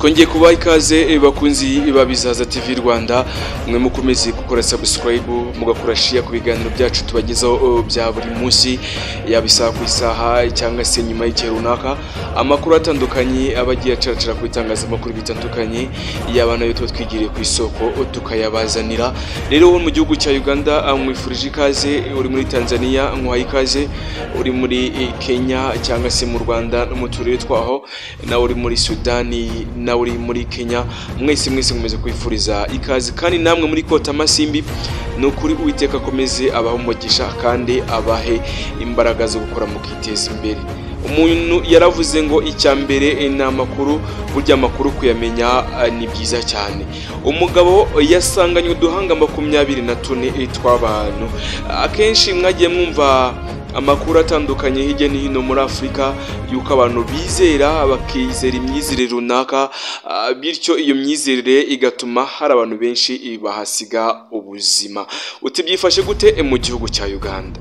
Twongeye kubaha ikaze bakunzi ba Bizaza TV Rwanda, mwe mukomeze gukora subscribe, mugakora share ku biganiro byacu tubagezaho bya buri munsi, yaba isaha ku isaha cyangwa se nyuma y'igihe runaka. Amakuru atandukanye aba agiye acaracara ku bitangazamakuru bitandukanye, yaba nayo tuba twigiriye ku isoko tukayabazanira. Rero wo mu gihugu cya Uganda mwifurije ikaze, uri muri Tanzania nkuhaye ikaze, uri muri Kenya cyangwa se mu Rwanda no mu turere twaho, nawe uri muri Sudani, nawe uri muri Kenya, mwese mwese nkomeze kwifuriza ikaze. Kandi namwe muri kota amasimbi, ni ukuri Uwiteka akomeze abahe umugisha kandi abahe imbaraga zo gukora mukiteza imbere. Umuntu yaravuze ngo icya mbere ni amakuru, burya amakuru kuyamenya ni byiza cyane. Umugabo yasanganywe uduhanga 24 tw'abantu. Akenshi mwagiye mwumva amakuru atandukanye hirya no hino muri Afurika yuko abantu bizera, bakizera imyizerere runaka, bityo iyo myizerere igatuma hari abantu benshi bahasiga ubuzima. Uti byifashe gute mu gihugu cya Uganda?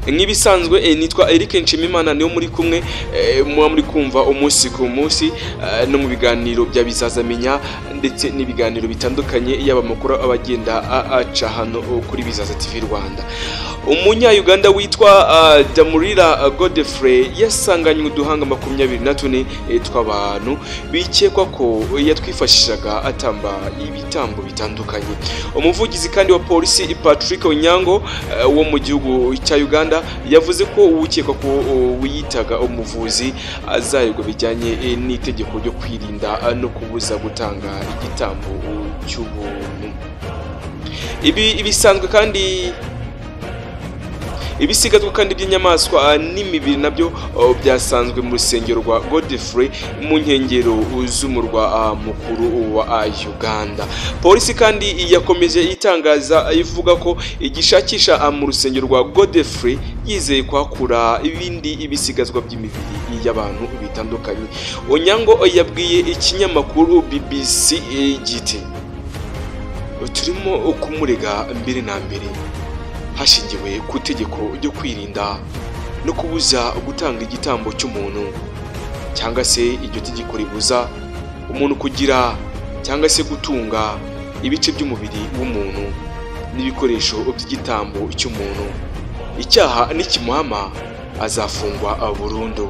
Nk'ibisanzwe nitwa Eric Nshimimana, niyo muri kumwe, muba muri kumva umunsi ku munsi no mu biganiro bya Bizaza Menya ndetse n'ibiganiro bitandukanye, yaba amakuru abagenda aca hano kuri Bizaza TV Rwanda. Umunya-Uganda witwa Damurira Godfrey yasanganywe uduhanga 24 tw'abantu bikekwa ko yatwifashishaga atamba ibitambo bitandukanye. Umuvugizi kandi wa polisi Patrick Onyango wo mu gihugu cya Uganda yavuze ko uwukekwa ko wiyitaga umuvuzi azayirwa bijyanye n'itegeko ryo kwirinda no kubuza gutanga igitambo cy'ubuntu. Ibi bisanzwe kandi ibisigazwa kandi by'inyamaswa n'imibiri nabyo byasanzwe mu rusengero rwa Godfrey mu nkengero z'umurwa mukuru wa Uganda. Polisi kandi yakomeje itangaza ivuga ko igishakisha mu rusengero rwa Godfrey yizeye kwakura ibindi ibisigazwa by'imibiri y'abantu bitandukanye. Onyango yabwiye ikinyamakuru BBC giti: turimo kumurega mbere na mbere hashingiwe ku itegeko ryo kwirinda no kubuza gutanga igitambo cy'umuntu, cyangwa se iryo tegeko ribuza umuntu kugira cyangwa se gutunga ibice by'umubiri w'umuntu n'ibikoresho by'igitambo cy'umuntu. Icyaha nikimuhama azafungwa burundu.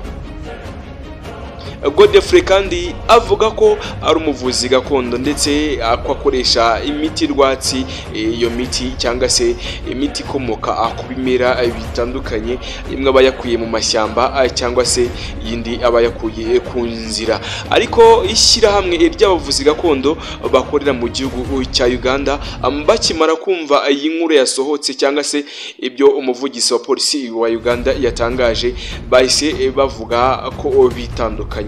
Godfrey kandi avuga ko ari umuvuzi gakondo ndetse ko akoresha imiti rwatsi, iyo miti cyangwa se imiti ikomoka ku bimera bitandukanye, imwe aba yakuye mu mashyamba cyangwa se iyindi aba yakuye ku nzira. Ariko ishyirahamwe ry'abavuzi gakondo bakorera mu gihugu cya Uganda bakimara kumva iyi nkuru yasohotse cyangwa se ibyo umuvugizi wa polisi wa Uganda yatangaje, bahise bavuga ko bitandukanye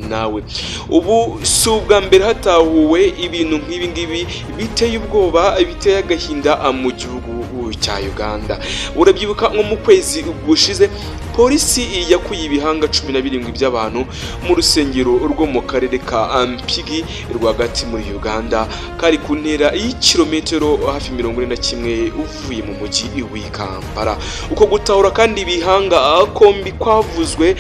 nawe. Ubu si ubwa mbere hatahuwe ibintu nk'ibi ngibi biteye ubwoba, biteye agahinda mu gihugu cya Uganda. Urabyibuka nko mu kwezi gushize polisi yakuye ibihanga 17 by'abantu mu rusengero rwo mu karere ka Mpigi rwagati muri Uganda, kari ku ntera y'ikirometero hafi 41 uvuye mu mujyi w'i Kampala. Uko gutahura kandi ibihanga kombi kwavuzwe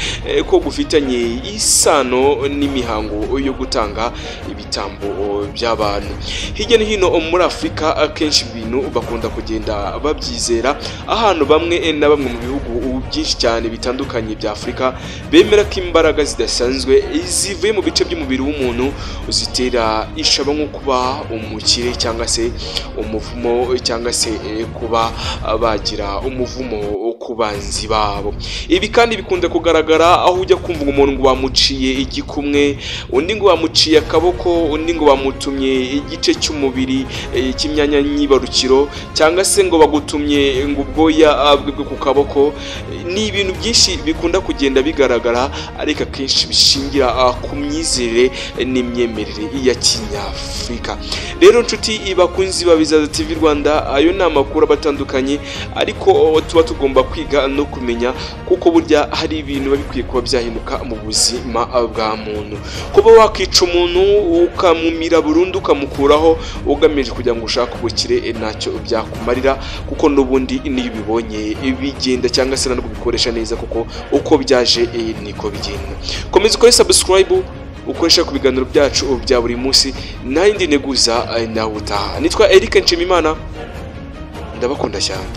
ko gufitanye isano n'imihango yo gutanga ibitambo by'abantu. Hirya no hino muri Afurika akenshi ibintu bakunda kugenda babyizera, ahantu bamwe na bamwe mu bihugu byinshi cyane bitandukanye bya Afurika bemera ko imbaraga zidasanzwe zivuye mu bice by'umubiri w'umuntu zitera ishaba nko kuba umukire cyangwa se umuvumo, cyangwa se kuba bagira umuvumo ku banzi babo. Ibi kandi bikunda kugaragara aho ujya kumva umuntu ngo bamuciye igikumwe, undi ngo bamuciye akaboko, undi ngo bamutumye igice cy'umubiri cy'imyanya nyibarukiro, cyangwa se ngo bagutumye ngo ubwoya bwe ku kaboko. Ni ibintu byinshi bikunda kugenda bigaragara, ariko akenshi bishingira ku myizerere n'imyemerere ya Kinyafurika. Rero nshuti bakunzi ba Bizaza TV Rwanda, ayo ni amakuru abatandukanye, ariko tuba tugomba kwiga no kumenya, kuko burya hari ibintu biba bikwiye kuba byahinduka mu buzima bwa muntu. Kuba wakica umuntu ukamumira burundu ukamukuraho ugamije kugira ngo ushake ubukire, ntacyo byakumarira, kuko n'ubundi niyo ubibonye bigenda cyangwa se ntabwo ubikoresha neza, kuko uko byaje niko bigenda. Komeza ukore subscribe, ukoresha ku biganiro byacu bya buri munsi. Nta yindi nteguza, nawe utaha. Nitwa Eric Nshimimana, ndabakunda cyane.